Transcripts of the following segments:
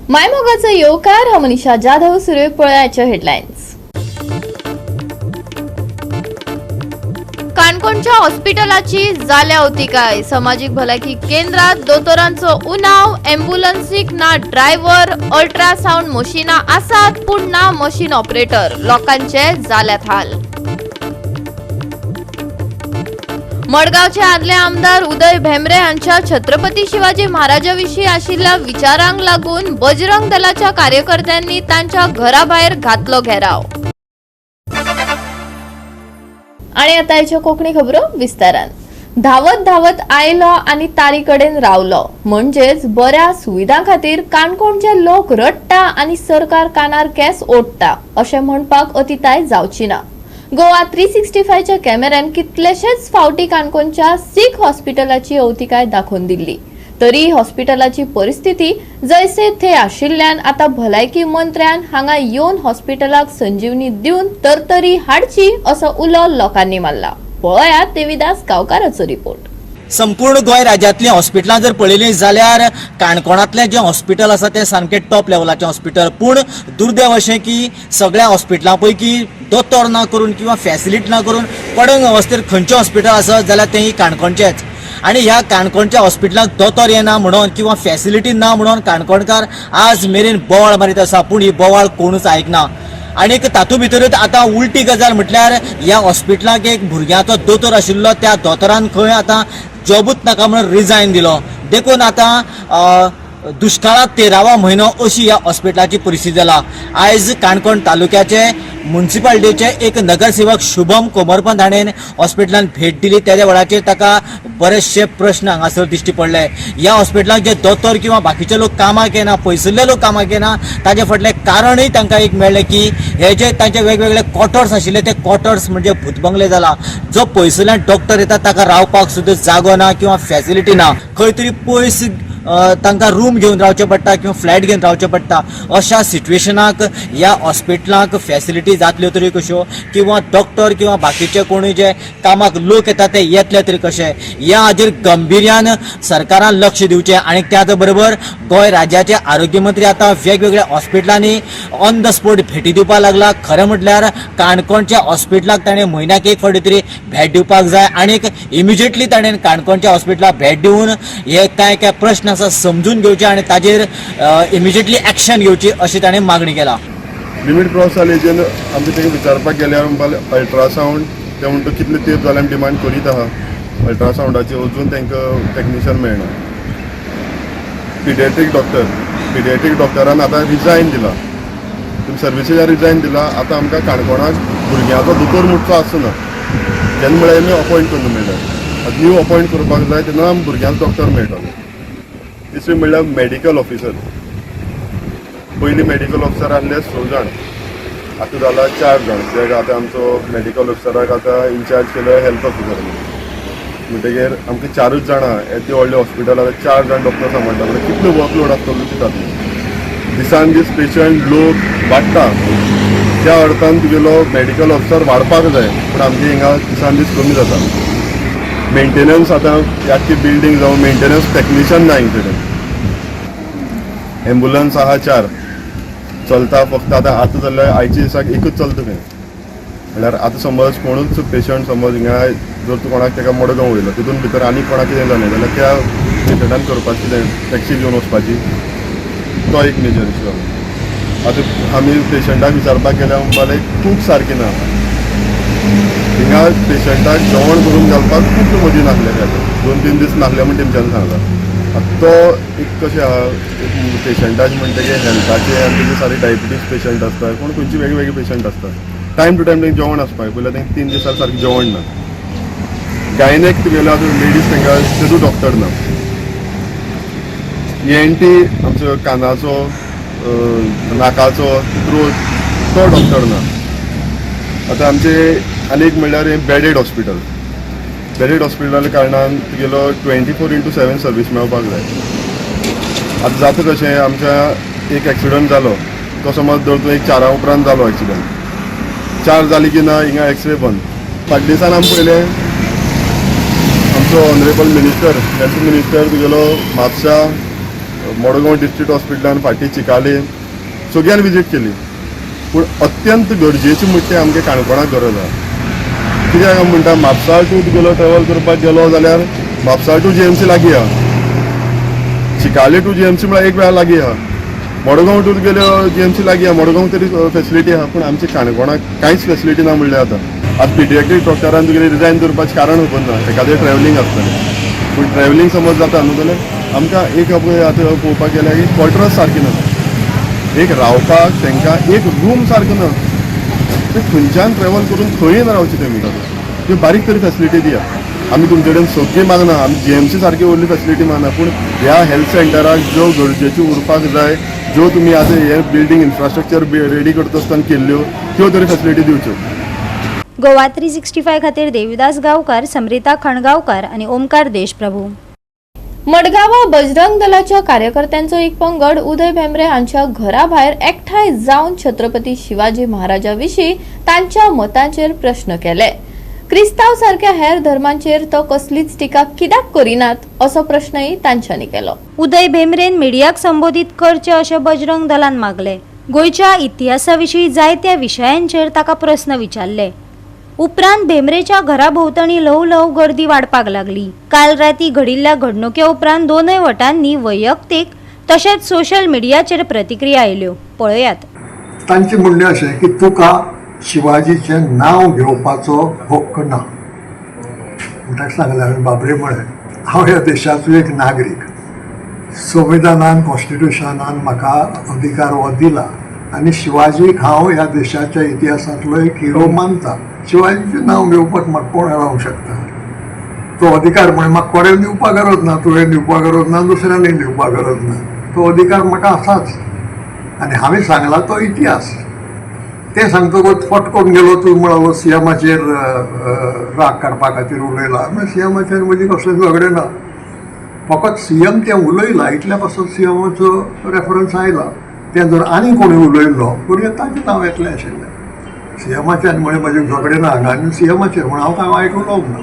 मायमोगाचो येवकार. हांव मनीषा जाधव. सुरवेक पळयाच्यो हेडलायन्स. काणकोणच्या हॉस्पिटलाची जाल्या अवतिकाय. समाजीक भलायकी केंद्रात दोतोरांचो उणाव. एम्ब्युलन्सीक ना ड्रायव्हर. अल्ट्रासावंड मशिनां आसात पूण ना मशीन ऑपरेटर. लोकांचे जाल्यात हाल. मडगांवचे आदले आमदार उदय भेंब्रे हांच्या छत्रपती शिवाजी महाराजा विशीं आशिल्ल्या विचारांक लागून बजरंग दलाच्या कार्यकर्त्यांनी तांच्या घरा भायर घातलो घेराव. आणि आता ह्यो कोंकणी खबरो विस्तारान. धांवत धांवत आयलो आनी तारी कडेन रावलो. म्हणजेच बऱ्या सुविधां खातीर काणकोणचे लोक रडटा आनी सरकार कानार केस ओडटा अशें म्हणपाक अतिताय जावची ना. गोवा 365च्या कॅमेऱ्यान कितलेशेच फावटी काणकोणच्या सीख हॉस्पिटलाची अवतिकाय दाखोवन दिल्ली, तरी हॉस्पिटलाची परिस्थिती जैसे थे आशिल्ल्यान आता भलायकी मंत्र्यान हांगा येवन हॉस्पिटलाक संजीवनी दिवन तरतरी हाडची असो उलो लोकांनी मारला. पळयात देविदास गांवकाराचो रिपोर्ट. संपूर्ण गोंय राज्यांतलीं हॉस्पिटलां जर पळयलीं जाल्यार काणकोणांतलें जें हॉस्पिटल आसा तें सामकें टॉप लेवलाचें हॉस्पिटल. पूण दुर्दैव अशें की सगळ्या हॉस्पिटलां पैकी दोतोर ना करून किंवा फॅसिलिटी ना करून पडंग अवस्थेर खंयचें हॉस्पिटल आसत जाल्यार तें काणकोणचेंच. आनी ह्या काणकोणच्या हॉस्पिटलाक दोतोर येना म्हणून किंवा फॅसिलिटी ना म्हणून काणकोणकार आज मेरेन बोवाळ मारीत आसा, पूण ही बोवाळ कोणूच आयकना. आनीक तातूंत भितरूच आतां उल्टी गजाल म्हटल्यार ह्या हॉस्पिटलाक एक भुरग्याचो दोतोर आशिल्लो, त्या दोतोरान खंय आतां जॉबूच नाका म्हणून रिजायन दिलो. देखून आतां दुश्काळांत तेरावा म्हयनो अशी ह्या हॉस्पिटलाची परिस्थिती जाला. आयज काणकोण तालुक्याचे मुन्सिपालिटीचे एक नगरसेवक शुभम कोमरपंत हाणें हॉस्पिटलान भेट दिली. तेज्या वेळाचेर ताका बरेचशे प्रश्न हांगासर दिश्टी पडले. ह्या हॉस्पिटलाक जे दोतोर किंवा बाकीचे लोक कामाक येना, पयसुल्ले लोक कामाक येना, ताजे फाटलें कारणूय तांकां एक मेळ्ळें की हे जे तांचे वेगवेगळे क्वॉर्टर्स आशिल्ले ते क्वॉर्टर्स म्हणजे भूतबंगले जाला. जो पयसुल्ल्यान डॉक्टर येता ताका रावपाक सुद्दां जागो ना किंवा फॅसिलिटी ना. खंय तरी पयस तांकां रूम घेवन रावचें पडटा किंवा फ्लॅट घेवन रावचें पडटा. अशा सिट्युएशनाक ह्या हॉस्पिटलाक फॅसिलिटी जातल्यो तरी कश्यो किंवा डॉक्टर किंवा बाकीचे कोणूय जे कामाक लोक येता ते येतले तरी कशे? ह्या हाजेर गंभीर्यान सरकारान लक्ष दिवचें. आनी त्याच बरोबर गोंय राज्याचे आरोग्य मंत्री आतां वेगवेगळ्या हॉस्पिटलांनी ऑन the spot भेटी दिवपाक लागला. खरें म्हटल्यार काणकोणच्या हॉस्पिटलाक ताणें म्हयन्याक एक फावटी तरी भेट दिवपाक जाय. आनीक इमिजिएटली ताणें काणकोणच्या हॉस्पिटलाक भेट दिवन हे कांय कांय प्रश्न आसा समजून घेवचे आनी ताजेर इमिजिएटली एक्शन घेवची अशी ताणें मागणी केला. लिमीट क्रॉस जाली हेजेन आमचे तांकां विचारपाक गेल्यार म्हणपाक अल्ट्रासावंड ते म्हणटा कितले तेंप जाले आमी डिमांड करीत आहा अल्ट्रासावंडाची, अजून तांकां टॅक्निशियन मेळना. पिडिएट्रीक डॉक्टर, पिडिएट्रीक डॉक्टरान आतां रिजायन दिला, तुमी सर्विसीच्यान रिजायन दिला. आतां आमकां काणकोणाक भुरग्यांचो दोतोर मुटचो आसना. जेन्ना म्हळ्यार आमी अपॉयंट करून मेळटा, आतां न्यू अपॉयंट करपाक जाय तेन्ना भुरग्यांक डॉक्टर मेळटलो. तिसरें म्हणल्यार मेडिकल ऑफिसर. पयलीं मेडिकल ऑफिसर आहले स जाण, आतां जाला चार जाण. कित्याक आतां आमचो मेडिकल ऑफिसराक आतां इन्चार्ज केलो हेल्थ ऑफिसर. म्हणटगीर आमकां चारूच जाणां येदें व्हडलें हॉस्पिटल आतां चार जाण डॉक्टर सांबाळटा म्हणल्यार कितलो वर्कलोड आसतलो चिंतात न्ही. दिसान दीस पेशंट लोक वाडटा, त्या अर्थान तुगेलो मेडिकल ऑफिसर वाडपाक जाय, पूण आमगे हिंगा दिसान दीस कमी जाता. मेंटेनन्स, आतां आख्खी बिल्डींग जावं, मेंटेनन्स टॅक्निशियन ना हेंचे कडेन. एम्बुलन्स आहा चार, चलता फक्त. आतां आतां जाल्यार आयच्या दिसाक एकूच चलता खंय. म्हणल्यार आतां समज कोणूच पेशंट समज हिंगा जर तूं कोणाक ताका मडगांव वयलो, तितून भितर आनी कोणाक कितें जालें जाल्यार त्या पेशंटान करपाचें कितें? टॅक्सी घेवन वचपाची? तो एक मेजर इशू आहा. आतां आमी पेशंटाक विचारपाक गेल्यार म्हणपाक कूक सारकी ना हिंगा. पेशंटाक जेवण करून घालपाक खूब मदीं नासले, आतां 2-3 दीस नासले म्हण तेमच्यांनी सांगलां. आतां तो एक कशें आहा, एक पेशंटाक म्हणटगीर हेल्थाचे आनी तेजे सारके डायबिटीज पेशंट आसता, कोण खंयचे वेगळे वेगळे पेशंट आसता, टायम टू टायम तांकां जेवण आसपाक. पयलीं तांकां 3 दिसां सारकें जेवण ना. गायनेक तुगेलो आतां लेडीज तांकां तेजो डॉक्टर ना. ईएनटी, आमचो कानाचो, नाकाचो, थ्रोट, तो डॉक्टर ना. आतां आमचे आनी एक म्हणल्यार हें बेडेड हॉस्पिटल. बेडेड हॉस्पिटल कारणान तुगेलो 24x7 service मेळपाक जाय. आतां जाता कशें, आमच्या एक एक्सिडंट जालो तो समज धर तूं एक चारा उपरांत जालो एक्सिडंट, 4 जाली की ना हिंगा एक्सरे बंद. फाटल्या दिसान आमी पळयलें, आमचो ऑनरेबल मिनिस्टर, हेल्थ मिनिस्टर तुगेलो म्हापसा मडगांव डिस्ट्रिक्ट हॉस्पिटलान, फाटीं चिकाले, सगळ्यान विजीट केली. पूण अत्यंत गरजेची म्हणटा तें आमगे काणकोणाक गरज आहा. कित्याक म्हणटा, म्हापसा टू गेलो, ट्रेवल करपाक गेलो जाल्यार म्हापसा टू जीएमसी लागीं आहा. चिकाले टू जीएमसी म्हळ्यार एक वेळा लागीं आहा. मडगांव टू गेलो, जीएमसी लागीं आहा. मडगांव तरी फेसिलिटी आहा, पूण आमच्या काणकोणाक कांयच फेसिलिटी ना म्हणल्यार जाता. आतां पिडियाट्रीक डॉक्टरान तुगेलें रिजायन दवरपाचें कारण खबर ना. एखादें ट्रॅवलिंग आसतलें, पूण ट्रॅवलिंग समज जाता न्हू जाल्यार आमकां एक पळय, आतां पळोवपाक गेल्यार की क्वॉर्टर्स सारकी ना. एक रावपाक तांकां एक रूम सारको ना. ते खंयच्यान ट्रॅवल करून खंय रावचे तेमी? त्यो बारीक तरी फेसिलिटी दिया. आमी तुमचे कडेन सगळी मागना, आमी जीएमसी सारकी व्हडली फेसिलिटी मागना, पूण ह्या हेल्थ सेंटराक ज्यो गरजेच्यो उरपाक जाय, ज्यो तुमी आतां हे बिल्डींग इन्फ्रास्ट्रक्चर रेडी करता आसतना केल्ल्यो, त्यो तरी फेसिलिटी दिवच्यो. गोवा 365 खातीर देविदास गांवकार, समरिता खणगांवकार आनी ओमकार देशप्रभू. मडगांवां बजरंग दलाच्या कार्यकर्त्यांचो एक पंगड उदय भेंब्रे हांच्या घरा भायर एकठांय जावन छत्रपती शिवाजी महाराजा विशीं तांच्या मतांचेर प्रश्न केले. क्रिस्तांव सारक्या हेर धर्मांचेर तो कसलीच टिका कित्याक करिनात, असो प्रश्नय तांच्यांनी केलो. उदय भेंब्रेन मिडियाक संबोधीत करचे अशें बजरंग दलान मागले. गोंयच्या इतिहासा विशीं जायत्या विशयांचेर ताका प्रस्न विचारले. उपरांत भेंब्रेच्या घरा भोंवतणी ल्हव ल्हव गर्दी वाडपाक लागली. काल राती घडिल्ल्या घडणुके उपरांत दोनय वटांनी वैयक्तीक तशेंच सोशल मिडियाचेर प्रतिक्रिया आयल्यो. पळयात. तांचें म्हणणें अशें की तुका शिवाजीचें नांव घेवपाचो हक्क ना. ताका सांगलें हांवें, बाबरे, म्हळें, हांव ह्या देशाचो एक नागरीक. संविधानान, कॉन्स्टिट्युशनान म्हाका अधिकार हो दिला आनी शिवाजीक हांव ह्या देशाच्या इतिहासांतलो एक हिरो मानता. शिवाजीचें नांव घेवपाक म्हाका कोण आडावंक शकता? तो अधिकार म्हळ्यार म्हाका कोणें दिवपाक गरज ना, तुवें दिवपाक गरज ना, दुसऱ्यांनी दिवपाक गरज ना. तो अधिकार म्हाका आसाच आनी हांवें सांगला तो इतिहास. तें सांगतकूच फट करून गेलो तूं म्हणालो सीएमाचेर राग काडपा खातीर उलयला. म्हळ्यार सीएमाचेर म्हजी कसलें झगडें ना. फकत सीएम तें उलयला इतल्या पासून सीएमाचो रेफरन्स आयला. तें जर आनी कोणी उलयल्लो करूया, ताचें नांव येतलें आशिल्लें. सीएमाचेर म्हळें म्हजें झगडें ना हांगा आनी सीएमाचेर म्हण हांव कांय वायट उलोवंक ना.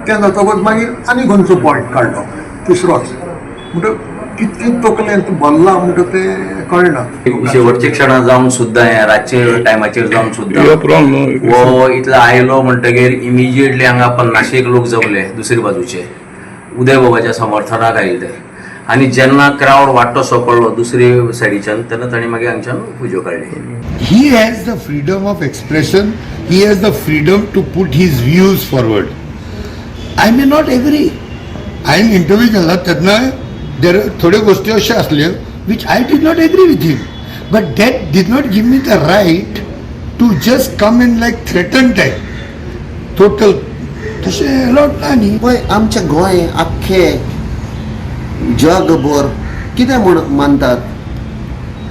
तें जातकूच मागीर आनी खंयचो पॉयंट काडलो तिसरोच. म्हणटकच कितकें तकलेंत भरलां म्हणटा तें कळना. शेवटच्या क्षणा जावन सुद्दां, हें रातचे टायमाचेर जावन सुद्दां हो इतलो आयलो म्हणटगीर इमिजिएटली हांगा पन्नाशेक लोक जमले दुसरे बाजूचे, उदय बाबाच्या समर्थनाक आयिल्ले. आनी जेन्ना क्रावड वाडटो पडलो दुसरे सायडीच्यान, तेन्ना तांणी मागीर हांगच्यान फुज्यो काडली. He has the freedom of expression, he has the freedom to put his views forward. I may not agree. हांवें इंटरव्यू केला तेन्ना there थोड्यो गोश्टी अश्यो आसल्यो which I did not agree with him, but that did not give me the right to just come in like threaten type total. तशें अलावड ना न्ही. पळय, आमचें गोंय आख्खें जगभर कितें म्हूण मानतात,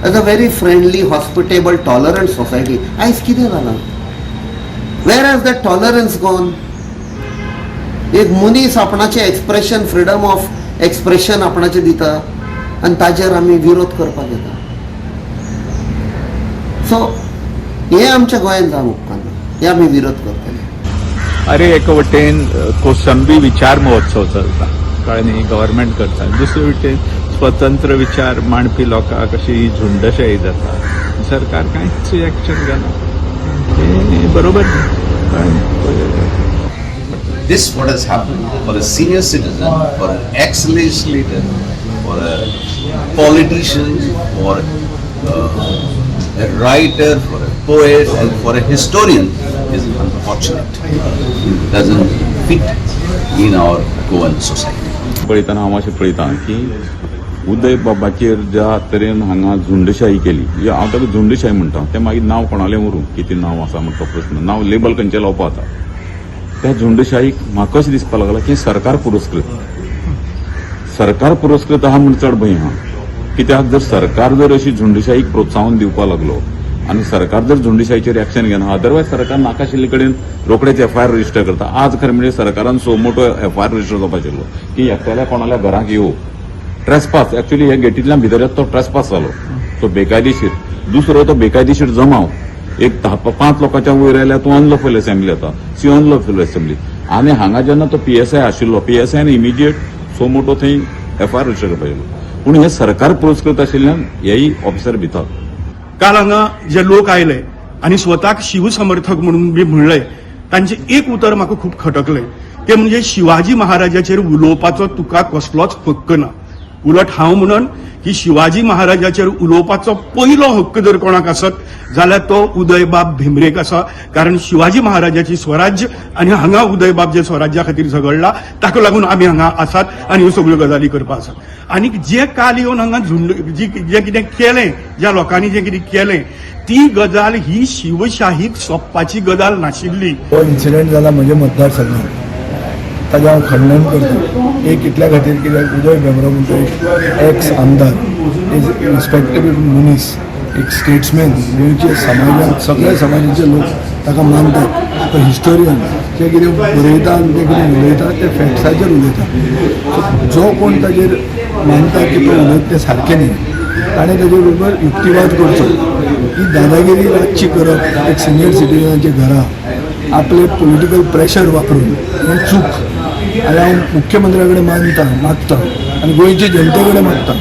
as a very friendly, hospitable, tolerant society. आयज कितें जालां? Where has that tolerance gone? एक मनीस आपणाचें एक्सप्रेशन, फ्रिडम ऑफ एक्सप्रेशन आपणाचें दिता आनी ताजेर आमी विरोध करपाक येता. सो हें आमच्या गोंयांत जावंक उपकारना. हें आमी विरोध करतले. अरे, एका वटेन कोसंबी विचार महोत्सव चलता, कळ्ळें न्ही, गव्हर्मेंट करता. दुसरे वटेन स्वतंत्र विचार मांडपी लोकांक अशी झुंडशाही जाता. सरकार कांयच एक्शन घेना, हें बरोबर न्ही, कळ्ळें न्ही? This what has happened for a senior citizen, for an ex-legislator, for a politician, for a writer, for a poet, and for a historian is unfortunate. It doesn't fit in our Goan society. पळयतना हांव अशें पळयता की उदय बाबाचेर ज्या तरेन हांगा झुंडशाही केली, म्हणजे हांव ताका झुंडशाही म्हणटा, तें मागीर नांव कोणालें उरूं, कितें नांव आसा म्हण तो प्रस्न, नांव लेबल खंयचें लावपा आतां. त्या झुंडशाहीक म्हाका अशें दिसपाक लागलां की सरकार पुरस्कृत, सरकार पुरस्कृत आहा म्हूण चड भंय आहा. कित्याक जर सरकार जर अशी झुंडशाहीक प्रोत्साहन दिवपाक लागलो आनी सरकार जर झुंडशाहीचेर एक्शन घेना, अदरवायज सरकार नाका आशिल्ले कडेन रोखडेच एफआयआर रजिस्टर करता. आज खरें म्हणजे सरकारान सो मोठो एफआयआर रजिस्टर जावपा आशिल्लो की एकट्याल्या कोणाल्या घराक येवं ट्रेसपास. एक्चुअली हे गेटींतल्यान भितर येता तो ट्रेसपास जालो, सो बेकायदेशीर. दुसरो तो बेकायदेशीर जमाव. एक धा पांच लोकांच्या वयर आयल्यार तूं अनलॉफुल असेंब्ली जाता, सी अनलॉफुल असेंब्ली. आनी हांगा जेन्ना तो पीएसआय आशिल्लो, पीएसआयन इमिजिएट सो मोठो थंय एफआयआर रजिस्टर करपाक आशिल्लो. पूण हें सरकार पुरस्कृत आशिल्ल्यान हेय ऑफिसर भितात. काल हांगा जे लोक आयले आनी स्वताक शिवसमर्थक म्हणून बी म्हणले, तांचें एक उतर म्हाका खूब खटकलें, तें म्हणजे शिवाजी महाराजाचेर उलोवपाचो तुका कसलोच हक्क ना. उलट हांव म्हणन की शिवाजी महाराजाचेर उलोवपाचो पयलो हक्क जर कोणाक आसत जाल्यार तो उदयबाब भेंब्रेक आसा, कारण शिवाजी महाराजाची स्वराज्य आनी हांगा उदयबाब जे स्वराज्या खातीर झगडला ताका लागून आमी हांगा आसात आनी ह्यो सगळ्यो गजाली करपा आसात. आनी जे काल येवन हांगा झुंड जी जें कितें केलें, ज्या लोकांनी जें कितें केलें, ती गजाल ही शिवशाहीक सोंपपाची गजाल नाशिल्ली. हो इन्सिडंट जाला म्हज्या मतदारसंघात, ताजें हांव खंडन करता. एक इतल्या खातीर कित्याक उदय भेंब्रो म्हणटा एक एक्स आमदार, एक रिस्पेक्टेबल मनीस, एक स्टेट्समॅन, गोंयच्या समाजांत सगळ्या समाजाचे लोक ताका मानतात. तो हिस्टोरियन, जे कितें बरयता आनी ते कितें उलयता ते फॅक्ट्साचेर उलयता. सो जो कोण ताजेर मानता की तो उलयता तें सारकें न्ही, ताणें ताजे बरोबर युक्तिवाद करचो. ही दादागिरी रातची करप एक सिनियर सिटीजनाच्या घरा आपले पॉलिटिकल प्रेशर वापरून हें चूक. आनी हांव मुख्यमंत्र्या कडेन मानता मागता आनी गोंयचे जनते कडेन मागता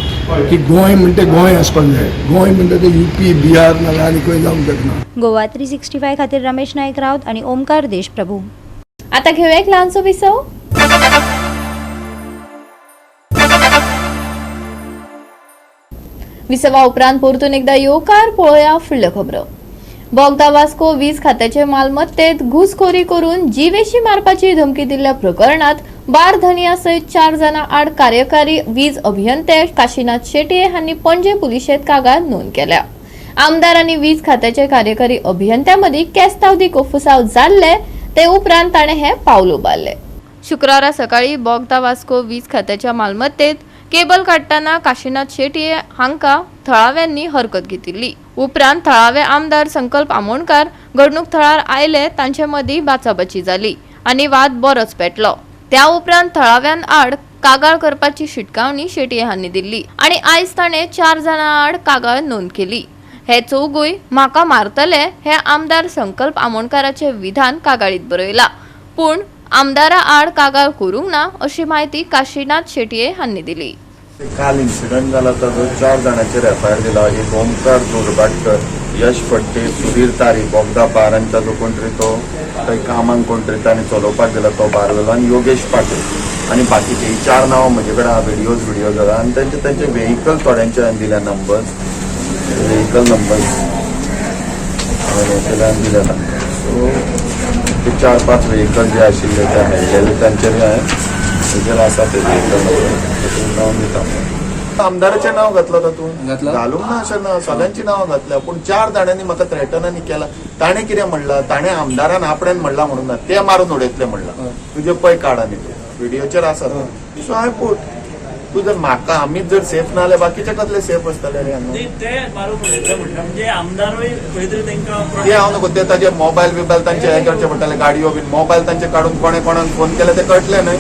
की गोंय म्हणटे गोंय आसपाक जाय. गोंय म्हणटा तें युपी, बिहार नाल्यार आनी खंय जावंक शकना. गोवा 365 खातीर रमेश नायक राऊत आणि ओमकार देशप्रभू. आता घेऊया एक लहानसो विसव. विसवा उपरांत परतून एकदा येवकार. पळोवया फुडल्यो खबरो. बोगदा वास्को वीज खात्याचे मालमत्तेत घुसखोरी करून जिवेशी मारपाची धमकी दिल्ल्या प्रकरणात बार धनिया सयत 4 जाणां आड कार्यकारी वीज अभियंते काशीनाथ शेटये हांणी पणजे पुलिशेंत कागाळ नोंद केल्या. आमदार आनी वीज खात्याचे कार्यकारी अभियंत्या मदीं केस्तावदी कोफुसाव जाल्ले ते उपरांत ताणें हें पावल उबारलें. शुक्रारा सकाळी बोगदा वास्को वीज खात्याच्या मालमत्तेत केबल काडटना काशीनाथ शेटये हांकां थळाव्यांनी हरकत घेतिल्ली. उपरांत थळावे आमदार संकल्प आमोणकार घडणूक थळार आयले, तांचे मदीं बाचाबाची जाली आनी वाद बरोच पेटलो. त्या उपरांत थळाव्यां आड कागाळ करपाची शिटकावणी शेटये हांणी दिल्ली आनी आयज ताणें 4 जाणां आड कागाळ नोंद केली. हे चौगूय म्हाका मारतले हे आमदार संकल्प आमोणकाराचे विधान कागाळीत बरयला, पूण आमदारा आड कागाळ करूंक ना अशी म्हायती काशीनाथ शेटये हांणी दिली. काल इन्सिडंट जाला ताजो 4 जाणांचेर एफआयआर दिला. एक ओमकार जोरबाटकर, यश फडते, सुधीर तारी, बोगदा बार आनी ताजो कोण तरी तो थंय कामाक कोण तरी ताणें चलोवपाक दिला तो बार जालो, आनी योगेश पाटील आनी बाकीचे. ही 4 नांवां म्हजे कडेन आहा. व्हिडियोज जाला आनी तांचे तांचे व्हेकल थोड्यांचे हांवें दिल्या नंबर्स, व्हेकल नंबर्स हांवें हे केले आनी दिल्या तांकां. सो ते 4-5 व्हेकल जे आशिल्ले ते मेळ्ळेले तांचेर हांवें तेजेर आसा ते व्हेकल नंबर तातूंत नांव दिता. आमदाराचें नांव घातलां तातूंत, घालूंक ना अशें ना, सगळ्यांची नांवां घातल्या, पूण 4 जाणांनी म्हाका थ्रेटन आनी केला. ताणें कितें म्हणलां, ताणें आमदारान आपणें म्हणलां म्हणून ना, ते मारून उडयतले म्हणलां. तुजे पळय काड आनी तूं व्हिडियोचेर आसा. सो हांवें पूट तूं जर म्हाका आमीच जर सेफ ना जाल्यार बाकीचे कसले सेफ आसतले रे हांगा? ते मारून उडयतले म्हणटा म्हणजे आमदारूय खंय तरी तांकां ते हांव नको, ते ताजे मोबायल बिबायल तांचे हे करचे पडटाले, गाडयो बीन मोबायल तांचे काडून कोणे कोणाक फोन केले ते कळटले न्हय.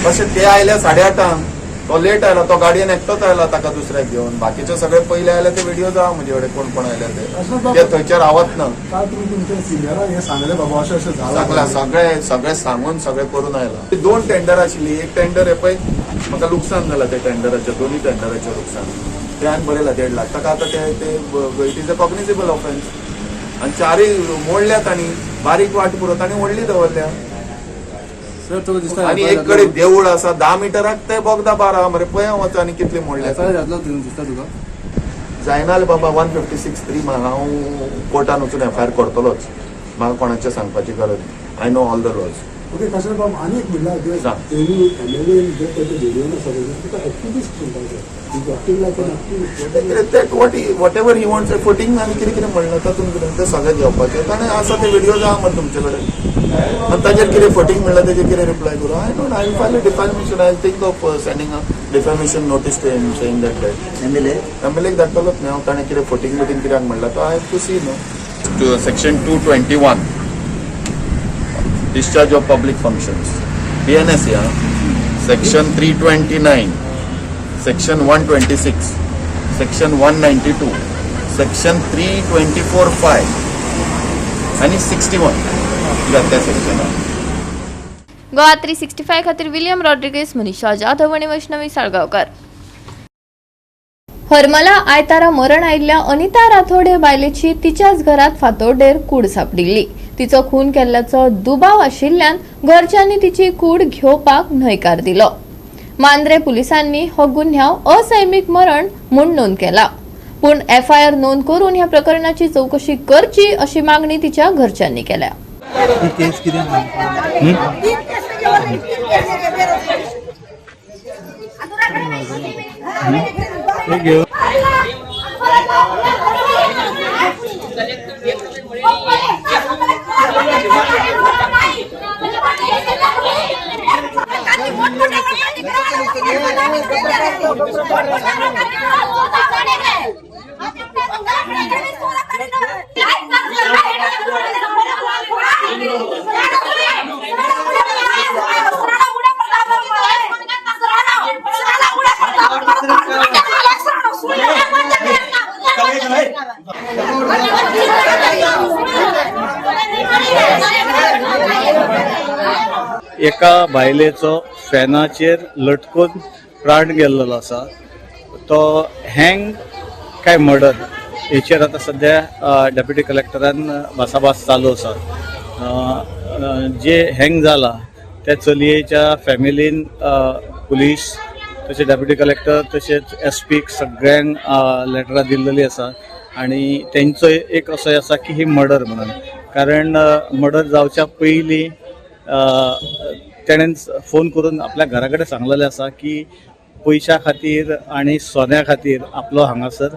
तशें ते आयले 8:30, तो लेट आयला, तो गाडयेन एकटोच आयला ताका दुसऱ्याक घेवन, बाकीचे सगळे पयले आयले. ते व्हिडिओ आहा म्हजे कडेन कोण कोण आयले ते थंयचेर रावत ना. सांगला सगळे सगळे सांगून सगळे करून आयला. 2 टेंडर आशिल्ली, एक टेंडर हे पळय म्हाका लुकसान जाला ते टेंडराचें, 2 टेंडराचें लुकसान ते हांवें बरयला 1.5 लाख ताका. आतां ते it is a cognizable offence. आनी 4 मोडल्या तांणी, बारीक वाट पुरो तांणी व्हडली दवरल्या. आनी एक कडेन देवूळ आसा 10 मिटराक ते बोगदा बार आहा मरे, पळय वच आनी कितले मोडल्या. जायना बाबा 156(3 हांव कोर्टान वचून एफआयआर करतलोच, म्हाका कोणाचें सांगपाची गरज ना. I know all the laws. Okay Kashinath बाब, आनी एक म्हणल्यार सांग. एमएलए जे पळय ते व्हिडिओ आसा तुका एक्टिविस्ट म्हणटा, acting like an activist. That whatever he wants footing आनी कितें कितें म्हणलां तातूंत कितें तें सगळें घेवपाचें ताणें आसा ते व्हिडियोज आहा मरे तुमचे कडेन. आनी ताजेर कितें फटींग म्हणलां तेजेर कितें रिप्लाय करूं? I don't, I file a defamation. I think of sending a defamation notice to him saying that MLA एमएलएक धाडटलोच न्ही हांव. ताणें कितें फटींग बिटींग कित्याक म्हणलां तो I have to see न्हू. Section 221, discharge of public functions, BNS, section 329, section 126, section 192, section 324(5) आनी 61 घातल्या सेक्शनान. गोवा 365 खातीर विलियम रॉड्रिगेस, मनीषा जाधव आनी वैष्णवी साळगांवकार. हरमला आयतारा मरण आयिल्ल्या अनिता राठोड हे बायलेची तिच्याच घरात फातोड्डेर कूड सांपडिल्ली. तिचो खून केल्ल्याचो दुबाव आशिल्ल्यान घरच्यांनी तिची कूड घेवपाक न्हयकार दिलो. मांद्रे पुलिसांनी हो गुन्यांव असैमीक मरण म्हूण नोंद केला, पूण एफआयआर नोंद करून ह्या प्रकरणाची चौकशी करची अशी मागणी तिच्या घरच्यांनी केल्या. एका बायलेचो फॅनाचेर लटकून प्राण गेल्लो आसा. तो हँग काय मर्डर हेचेर आतां सद्या डेप्युटी कलेक्टरान भासाभास चालू आसा. जे हँग जाला त्या चलयेच्या फॅमिलीन पुलीस तशें डेप्युटी कलेक्टर तशेंच एस पीक सगळ्यांक लेटरां दिल्लेली आसा आनी तेंचो एक असो आसा की ही मर्डर म्हणून, कारण मर्डर जावच्या पयलीं तेणेन फोन करून आपल्या घरा कडेन सांगलेलें आसा की पयशा खातीर आनी सोन्या खातीर आपलो हांगासर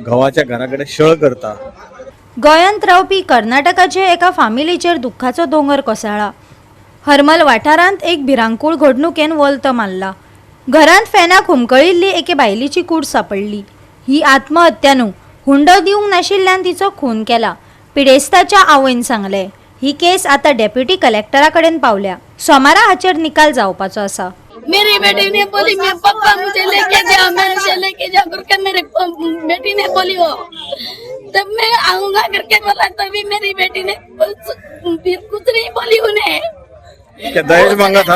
घोवाच्या घरा कडेन छळ करता. गोंयांत रावपी कर्नाटकाचे एका फामिलीचेर दुख्खाचो दोंगर कोसळ्ळा. हरमल वाठारांत एक भिरांकूळ घडणुकेन वोल्त मारला. घरांत फॅनाक हुमकळिल्ली एके बायलेची कूड सापडली. ही आत्महत्या न्हू, हुंडो दिवंक नाशिल्ल्यान तिचो खून केला, पिडेस्ताच्या आवयन सांगलें. ही केस आता डेप्युटी कलेक्टरा कडेन पावल्या. सोमारा हाचेर निकाल जावपाचो आसा. मेरी बेटी ने बोली मेरे पापा मुझे लेके जाओ, मैं मुझे लेके जाओ करके मेरे बेटी ने बोली हो, तब मैं आऊंगा करके बोला, तभी मेरी बेटी ने फिर कुछ नहीं बोली उन्हें. क्या दहेज मांगा था?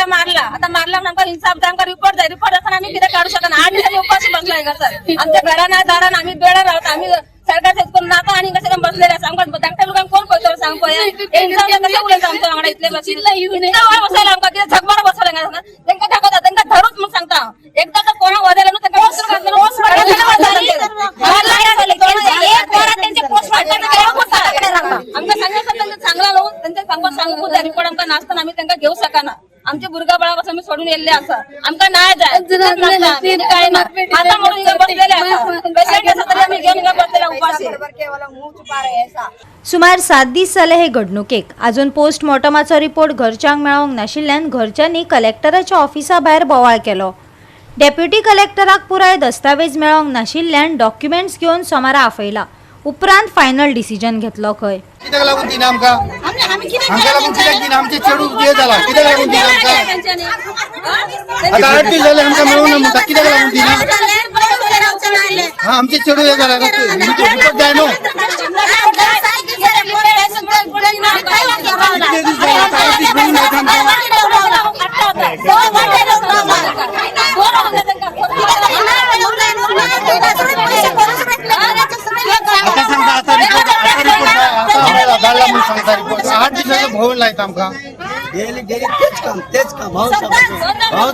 मारला आता मारला आमकां इन्साफ जाय, आमकां रिपोर्ट जाय. रिपोर्ट आसतना आमी कितें काडू शकना. 8 दिसांनी उपाशी बसलाय सर. आमच्या घरान दारान आमी बेळार रावता. आमी सरकार करून नाका आनी कशें बसलेले आसा. आमकां धाकट्या लोकांक कोण पळयतलो सांग पळया. इन्साफ कशें उलयता आमच्या वांगडा इतले भाशेन. इतले वेळ बसयला आमकां, कितें झगमार बसयला. तेंकां दाखयता, तेंकां धरूच म्हूण सांगता. एकदां तर कोणाक वजायला न्हू तेंकां आमकां सांगता सांगला न्हू तेंचे सामको सांगूंक जाय. रिपोर्ट आमकां नासतना आमी तेंकां घेवंक शकना. आमचे भुरग्या बाळा पासून आमी सोडून येल्ले आसा. आमकां ना जाय काय ना. आतां म्हणून हिंगा बसलेले आसा. पेशंट आसा तरी आमी घेवन हिंगा बसलेले उपाशी. सुमार 7 दीस जाले हे घडणुकेक. अजून पोस्टमॉर्टमाचो रिपोर्ट घरच्यांक मेळोंक नाशिल्ल्यान घरच्यांनी कलेक्टराच्या ऑफिसा भायर बोवाळ केलो. डेप्युटी कलेक्टराक पुराय दस्तावेज मेळोंक नाशिल्ल्यान डॉक्युमेंट्स घेवन सोमारा आपयला. उपरांत फायनल डिसिजन घेतलो खंय. कित्याक लागून दिना आमकां? आमकां लागून कित्याक दिना? आमचे चेडूं हे जाला, कित्याक लागून दिना आमकां? आतां 8 दीस जाले आमकां मेळूंक ना म्हणटा, कित्याक लागून दिना? हा, आमचे चेडूं हे जाला, रिपोर्ट जाय न्हू. कितले दीस जाले आतां 8 दीस मेळूंक ना आमकां. आतां सांगता, आतां रिपोर्ट, आतां रिपोर्ट जाय, आतां मेळ्ळा, धाडला म्हूण सांगता रिपोर्ट. 8 दिसांचो भोंवून लायता आमकां. डेली डेली तेच काम, तेच काम. हांव हांव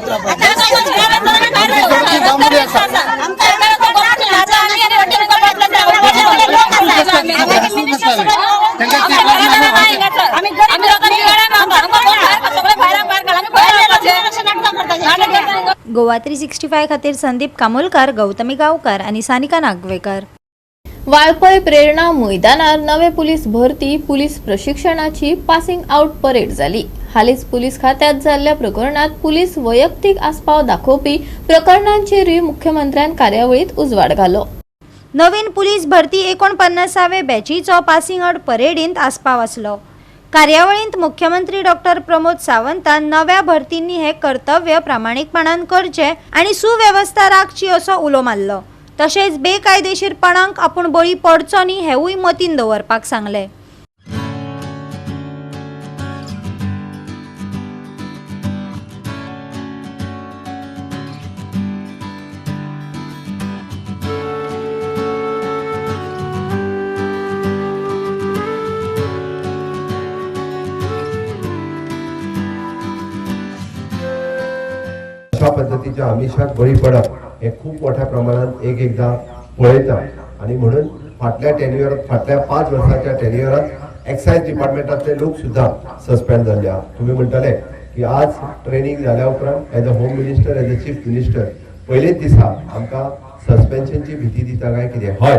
गोवा 365 खातीर संदीप कामोलकर, गौतमी गावकर आणि सानिका नागवेकर. वाळपय प्रेरणा मैदानार नवे पुलीस भरती पुलीस प्रशिक्षणाची पासिंग आउट परेड जाली. हालींच पुलीस खात्यात जाल्ल्या प्रकरणात पुलीस वैयक्तीक आस्पाव दाखोवपी प्रकरणांचेरूय मुख्यमंत्र्यान कार्यावळीत उजवाड घालो. नवीन पुलीस भरती 49वे बॅचीचो पासिंग आउट परेडींत आस्पाव आसलो. कार्यावळींत मुख्यमंत्री डॉक्टर प्रमोद सावंतान नव्या भरतींनी हे कर्तव्य प्रामाणीकपणान करचे आनी सुवेवस्था राखची असो उलो मारलो. तशेंच बेकायदेशीरपणांक आपूण बळी पडचो न्ही हेवूय मतीन दवरपाक सांगलें. अशा पद्दतीच्या आमिशाक बळी पडप हें खूब मोठ्या प्रमाणात एक एकदां पळयता आनी म्हणून फाटल्या टेन्युअरात, फाटल्या 5 वर्साच्या टेन्युअरात एक्सायज डिपार्टमेंटांतले लोक सुद्दां सस्पेंड जाल्ले आहा. तुमी म्हणटले की आज ट्रेनिंग जाल्या उपरांत as a home minister, as a chief minister पयलेच दिसा आमकां सस्पेन्शनची भीती दिता काय कितें? हय,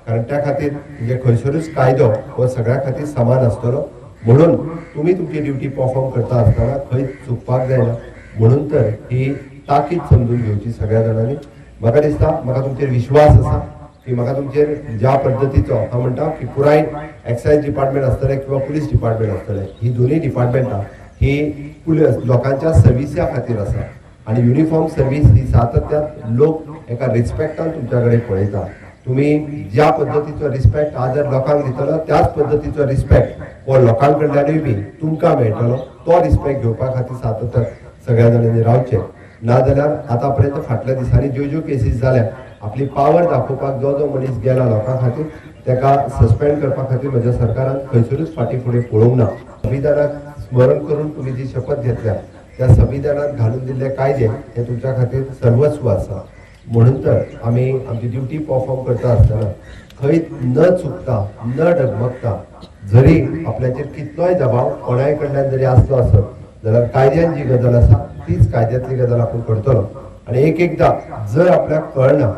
कारण त्या खातीर म्हणजे खंयसरूच कायदो हो सगळ्या खातीर समान आसतलो. म्हणून तुमी तुमची ड्युटी परफॉर्म करता आसतना खंय चुकपाक जायना, म्हणून तर ही ताकीद समजून घेवची सगळ्या जाणांनी. म्हाका दिसता, म्हाका तुमचेर विश्वास आसा की म्हाका तुमचेर ज्या पद्दतीचो हांव म्हणटा की पुराय एक्सायज डिपार्टमेंट आसतलें किंवा पुलीस डिपार्टमेंट आसतलें, ही दोनूय डिपार्टमेंटां ही पुलीस लोकांच्या सर्विसा खातीर आसा आनी युनिफॉर्म सर्वीस ही सातत्यान लोक एका रिस्पेक्टान तुमच्या कडेन पळयता. तुमी ज्या पद्दतीचो रिस्पेक्ट आज जर लोकांक दितलो, त्याच पद्दतीचो रिस्पेक्ट हो लोकां कडल्यानूय बी तुमकां मेळटलो. तो रिस्पेक्ट घेवपा खातीर सातत्यान सगळ्या जाणांनी रावचें. नाजाल्यार आतां पर्यंत फाटल्या दिसांनी ज्यो ज्यो केसीस जाल्या, आपली पावर दाखोवपाक जो जो मनीस गेला लोकां खातीर, ताका सस्पेंड करपा खातीर म्हज्या सरकारान खंयसरूच फाटीं फुडें पळोवंक ना. संविधानाक स्मरण करून तुमी जी शपथ घेतल्या, त्या संविधानात घालून दिल्ले कायदे हे तुमच्या खातीर सर्वस्व आसा. म्हणून तर आमी आमची ड्युटी परफॉर्म करता आसतना खंय न चुकता, न डगमगता, जरी आपल्याचेर कितलोय दबाव कोणाय कडल्यान जरी आसलो आसत जाल्यार कायद्यान जी गजाल आसा तीच कायद्यातली गजाल आपूण करतलो. आनी एक एकदां जर आपल्याक कळना,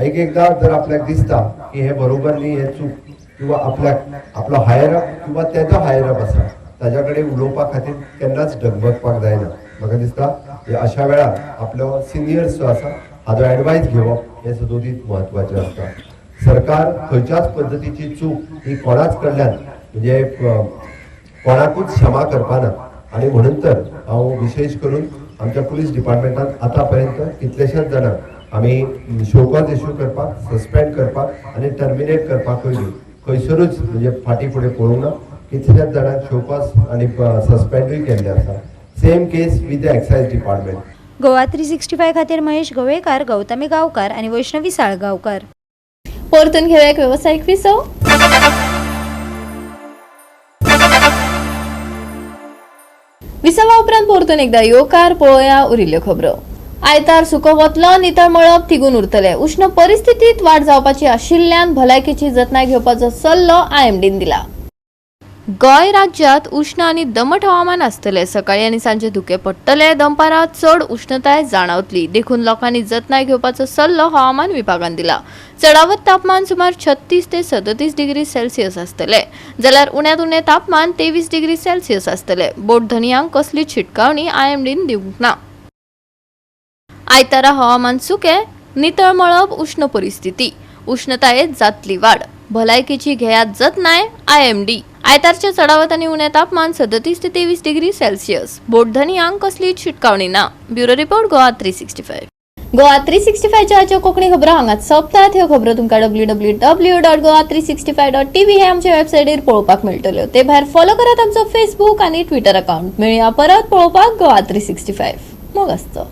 एक एकदां जर आपल्याक दिसता की हें बरोबर न्ही, हें चूक, किंवा आपल्याक आपलो हायर अप किंवा तेजो हायर अप आसा ताज्या कडेन उलोवपा खातीर केन्नाच डगमगपाक जायना. म्हाका दिसता हे अशा वेळार आपलो सिनियर्स जो आसा हाजो एडवायस घेवप हें सदोदीत म्हत्वाचें आसता. सरकार खंयच्याच पद्दतीची चूक ही कोणाच कडल्यान म्हणजे कोणाकूच क्षमा करपाना. आनी म्हणून तर हांव विशेश करून आमच्या पुलीस डिपार्टमेंटान आतां पर्यंत कितलेशेच जाणांक आमी शोकॉज इश्यू करपाक, सस्पेंड करपाक आनी टर्मिनेट करपाकूय बी खंयसरूच म्हणजे फाटीं फुडें पळोवंक ना. कितल्याच जाणांक शोकॉज आनी सस्पेंडूय केल्ले आसा. Same case with the excise department. Goa 365 खातीर महेश गवेकार, गौतमी गांवकार आनी वैष्णवी साळगांवकार. परतून घेऊया एक वेवसायीक विसव. विसवा उपरांत परतून एकदा येवकार. पळोवया उरिल्ल्यो खबरो. आयतार सुको वतलो, नितळ मळब तिगून उरतले. उश्ण परिस्थितीत वाड जावपाची आशिल्ल्यान भलायकेची जतनाय घेवपाचो सल्लो आयएमडीन दिला. गोंय राज्यात उश्ण आनी दमट हवामान आसतले. सकाळी आनी सांजे धुके पडटले. दनपारां चड उश्णताय जाणवतली, देखून लोकांनी जतनाय घेवपाचो सल्लो हवामान विभागान दिला. चडावत तापमान सुमार 36 ते 37 डिग्री सेल्सियस आसतले, जाल्यार उण्यांत उणें तापमान 23 डिग्री सेल्सियस आसतले. बोट धनयांक कसलीच शिटकावणी आयएमडीन दिवंक ना. आयतारा हवामान सुकें, नितळ मळब, उश्ण परिस्थिती, उश्णतायेत जातली वाड. भलायकेची घेयात जतनाय. आयएमडी. आयतारचे चडावत आनी उणें तापमान 37 ते 23 डिग्री सेल्सियस. बोट धनयांक कसलीच शिटकावणी ना. Bureau report, Goa 365. Goa 365च्या आजच्यो Konkani खबरो हांगाच सोंपतात. ह्यो खबरो तुमकां www.goa365.tv हे आमच्या वेबसायटीर पळोवपाक मेळटल्यो. ते भायर फॉलो करात आमचो फेसबूक आनी ट्विटर अकाउंट. मेळया परत पळोवपाक गोवा 365. मोग आसचो.